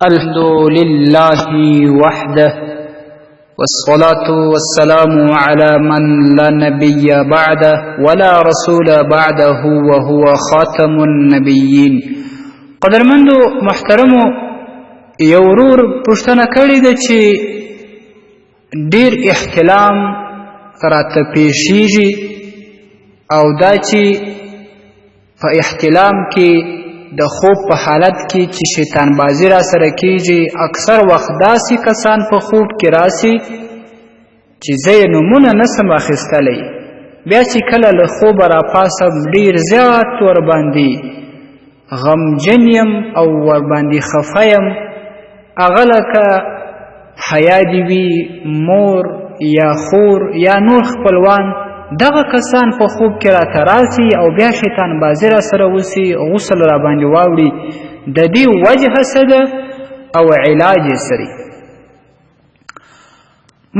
الحمد لله وحده، والصلاة والسلام على من لا نبي بعده ولا رسول بعده وهو خاتم النبيين. قدرمندو محترمو، یو ورور پوښتنه کړې ده چې ډیر احتلام راته پیښیږي، او دا چې په احتلام کې د خوب په حالت کې چې شیطان بازی را سره کیږي، اکثر وخت داسې کسان په خوب کې راسي چې زه یې نومونه نسم اخیستلی. بیا چې کله له خوبه راپاڅم ډیر زیات ورباندې غمجن یم او ورباندې خفه یم. هغه لکه حیا دې وي، مور یا خور یا نور خپلوان، دغه کسان په خوب کې راته راسي او بیا شیطان بازي را سره وسي، غسل را باندې واوړي. د دې وجه څه ده او علاج یې څه دی؟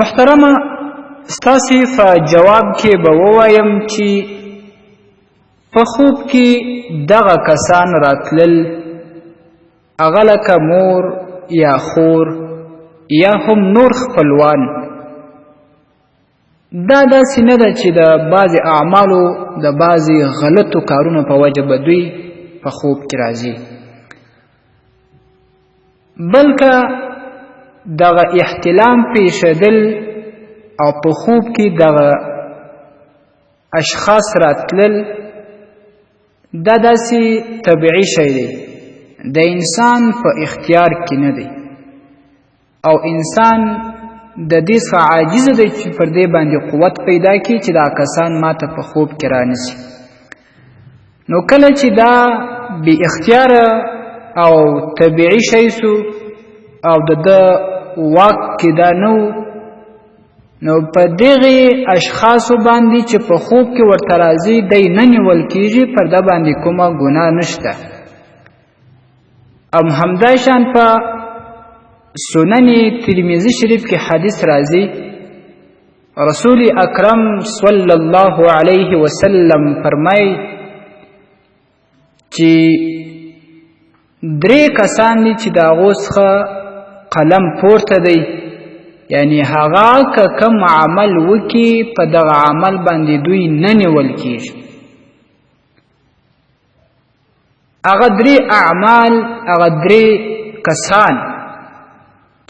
محترمه، ستاسې په جواب کې به ووایم چې په خوب کې دغه کسان راتلل، هغه لکه مور یا خور یا هم نور خپلوان، دا داسې نه ده چې د بعضې اعمالو د بعضې غلطو کارونو په وجه به دوی په خوب کې راځي، بلکه دغه احتلام پیښېدل او په خوب کې دغه اشخاص راتلل، دا داسې طبیعي شی دی، د انسان په اختیار کې نه دی، او انسان د دې څخه عاجز دی چې پر دې باندې قوت پیدا کړي چې دا کسان ماته په خوب کې رانیسي. نو کله چې دا بې اختیاره او طبیعي شی سو او د ده واک کې دا نه و، نو په دغې اشخاصو باندې چې په خوب کې ورته راځي دی نه نیول کیږي، پر ده باندې کومه ګناه نشته. ام همداشان په سنن ترمذی شریف کې حدیث راځي، رسول اکرم صلی الله علیه وسلم فرمای چې درې کسان دي چې د هغو څخه قلم پورته دی، یعنی هغه که کوم عمل وکړي په دغه عمل باندې دوی نه نیول کیږي. هغه درې اعمال، هغه درې کسان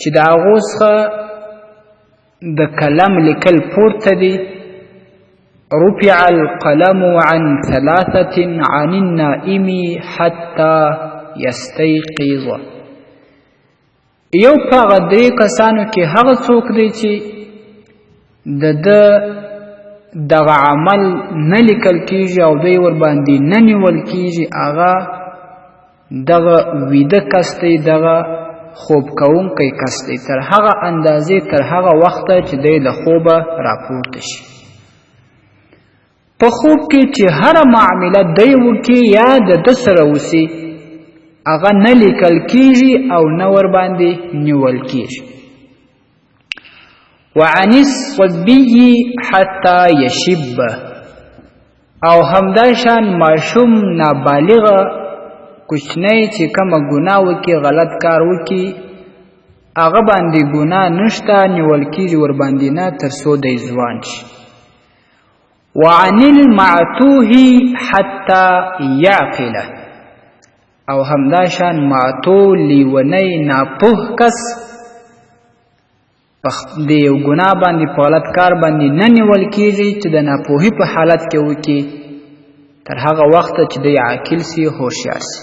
چې د هغو څخه د قلم لیکل پورته دي، رفع القلم عن ثلاثة عن النائم حتى يستيقظ. یو په هغه درې کسانو کې هغه څوک دی چې د ده دغه عمل نه لیکل کیږي او دوی ورباندې نه نیول کیږي، هغه دغه ویده کس دی، دغه خوب کوونکی کس دی، تر هغه اندازې، تر هغه وخته چې دی له خوبه راپورته شي. په خوب کې چې هره معامله دی وکړي یا د ده سره وسي، هغه نه لیکل کیږي او نه ورباندې نیول کیږي. وعن الصبي حتى يشب، او همداشان ماشوم نابالغه کوچنی چې کومه ګناه وکړي، غلط کار وکړي، هغه باندې ګناه نشته، نیول کیږي ورباندې نه، تر څو دی ځوان شي. وعن المعتوه حتى يعقل، او همداشان معتوه لیونی ناپوه کس په د یو ګناه باندې، په غلط کار باندې نه نیول کیږي چې د ناپوهي په حالت کې وکړي، تر هغه وخته چې دی عاقل سي، هوښیار سي.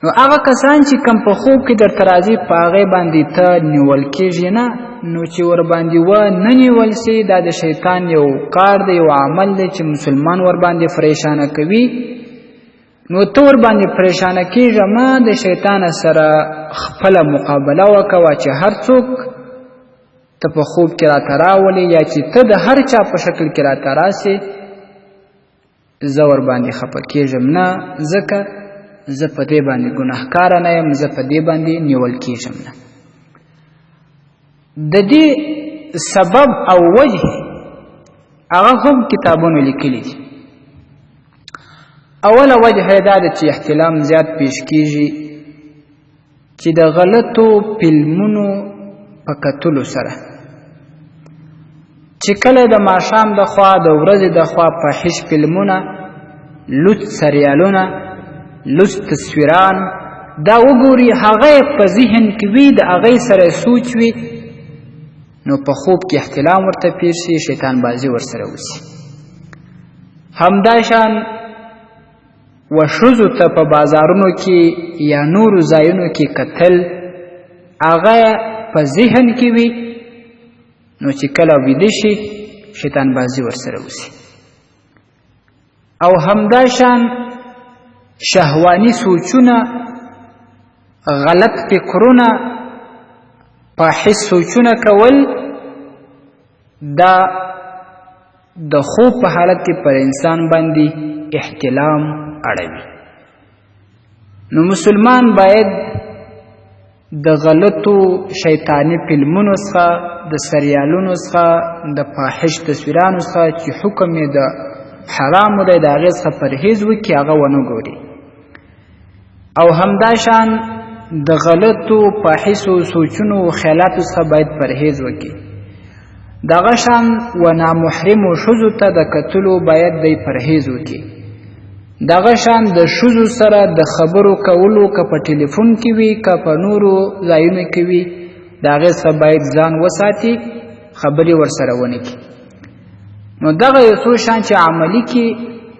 نو هغه کسان چې کم په خوب کې درته راځي په هغې باندې ته نیول کیږي نه، نو چې ورباندې و نه نیول سي، دا د شیطان یو کار دی، یو عمل دی چې مسلمان ورباندې پریشانه کوي. نو ته ورباندې پریشانه کیږه مه، د شیطان سره خپله مقابله وکوه چې هر څوک ته په خوب کې راته راولې یا چې ته د هر چا په شکل کې راته راسې، زه ورباندې خفه کیږم نه، ځکه زه په دې باندې ګناهکاره نه یم، زه په دې باندې نیول کیږم نه. د دې سبب او وجه هغه هم کتابونو لیکلي دي. اوله وجه یې دا ده چې احتلام زیات پیش کیږي چې د غلطو فلمونو په کتلو سره، چې کله د ماښام د خوا، د ورځې د خوا فاحش فلمونه، لوڅ سریالونه، لوڅ تصویران دا وګوري، هغه یې په ذهن کې وي، د هغې سره سوچ وي، نو په خوب کې احتلام ورته پېښ شي، شیطان بازي ورسره وسي. همداشان و ښځو ته په بازارونو کې یا نورو ځایونو کې کتل، هغه په ذهن کې وي، نو چې کله ویده شي شیطان بازي ورسره وسي. او همداشان شهواني سوچونه، غلط فکرونه، فاحش سوچونه کول، دا د خوب په حالت کې پر انسان باندې احتلام اړوي. نو مسلمان باید د غلطو شیطاني فلمونو څخه، د سریالونو څخه، د فاحش تصویرانو څخه چې حکم یې د حرامو دی، د هغې څخه پرهیز وکړي، هغه ونه ګوري. او همداشان د غلطو فاحشو سوچونو او خیالاتو څخه باید پرهیز وکړي. دغه شان و نامحرمو ښځو ته د کتلو باید دی پرهیز وکړي. دغه شان د ښځو سره د خبرو کولو، که په ټلیفون کې وي که په نورو ځایونو کې وي، د هغې څخه باید ځان وساتي، خبرې ورسره ونه کړي. نو دغه یو څو شان چې عملي کړي،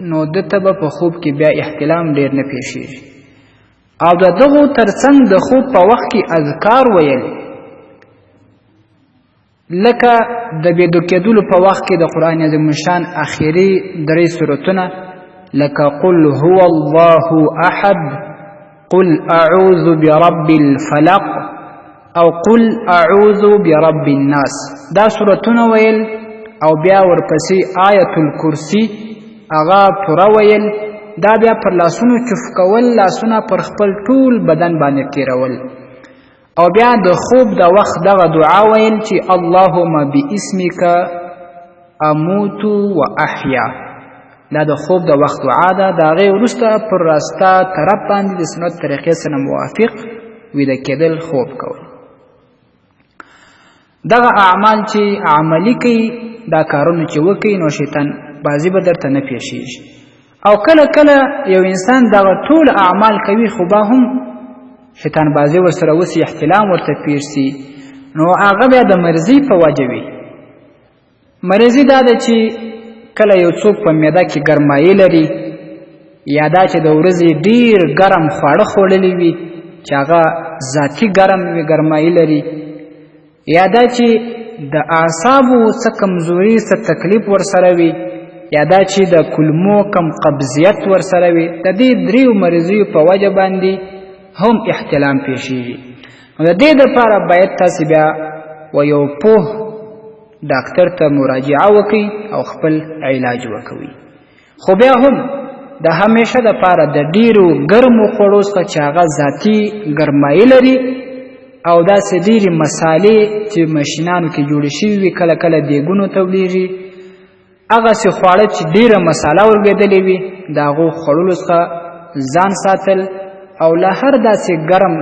نو ده ته به په خوب کې بیا احتلام ډېر نه پېښېږي. او د دغو ترڅنګ د خوب په وخت کې اذکار ویل، لکه د بیدو کېدلو په وخت کې د قرآن عظیم الشان اخري درې سورتونه، لکه قل هو الله احد، قل اعوذ برب الفلق، او قل اعوذ برب الناس، دا سورتونه ویل، او بیا ورپسې آیت الکرسی هغه پوره ویل، دا بیا پر لاسونو چف کول، لاسونه پر خپل ټول بدن باندې تېرول، او بیا د خوب د وخت دغه دعا ویل چې اللهم باسمک اموت و احیا، دا د خوب د وخت دعا ده. د هغې وروسته پر راسته طرف باندې د سنت طریقې سره موافق ویده کېدل، خوب کول. دغه اعمال چې عملي کوي، دا کارونه چې وکړي، نو شیطان بازي به درته نه پېښېږي. او کله کله یو انسان دغه ټول اعمال کوي، خو به هم شیطان بازي ورسره وسي، احتلام ورته پېښ سي، نو هغه بیا د مرضي په وجه وي. مرضي دا ده چې کله یو څوک په معده کې ګرمایي لري، یا دا چې د ورځې ډېر ګرم خواړه خوړلي وي چې هغه ذاتي ګرم وي، ګرمایي لري، یا دا چې د اعصابو څه کمزوري، څه تکلیف ورسره وي، یا دا چې د کولمو کم قبضیت ورسره وي، د دې دریو مرضیو په وجه باندې هم احتلام پېښېږي. نو د دې دپاره باید تاسې بیا و یو پوه ډاکتر ته مراجعه وکړئ او خپل علاج وکوئ. خو بیا هم د همیشه دپاره د ډېرو ګرمو خوړو څخه چې هغه ذاتي ګرمایي لري، او داسې ډېرې مسالې چې ماشینانو کې جوړې شوي وي، کله کله دیګونو ته ولیږي، هغسې خواړه چې ډېره مساله ورلوېدلې وي، د هغو خوړلو څخه ځان ساتل، او له هر داسې ګرم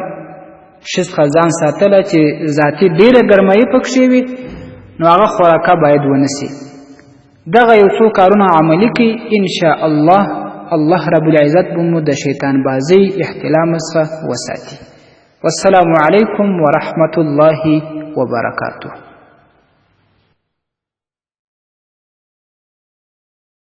شي څخه ځان ساتله چې ذاتي ډېره ګرمایي پکښې وي، نو هغه خوراکه باید ونه سي. دغه یو څو کارونه عملي کړئ، ان شاء الله الله رب العزت به مو د شیطان بازۍ احتلام څخه وساتي. والسلام علیکم ورحمة الله وبرکاته.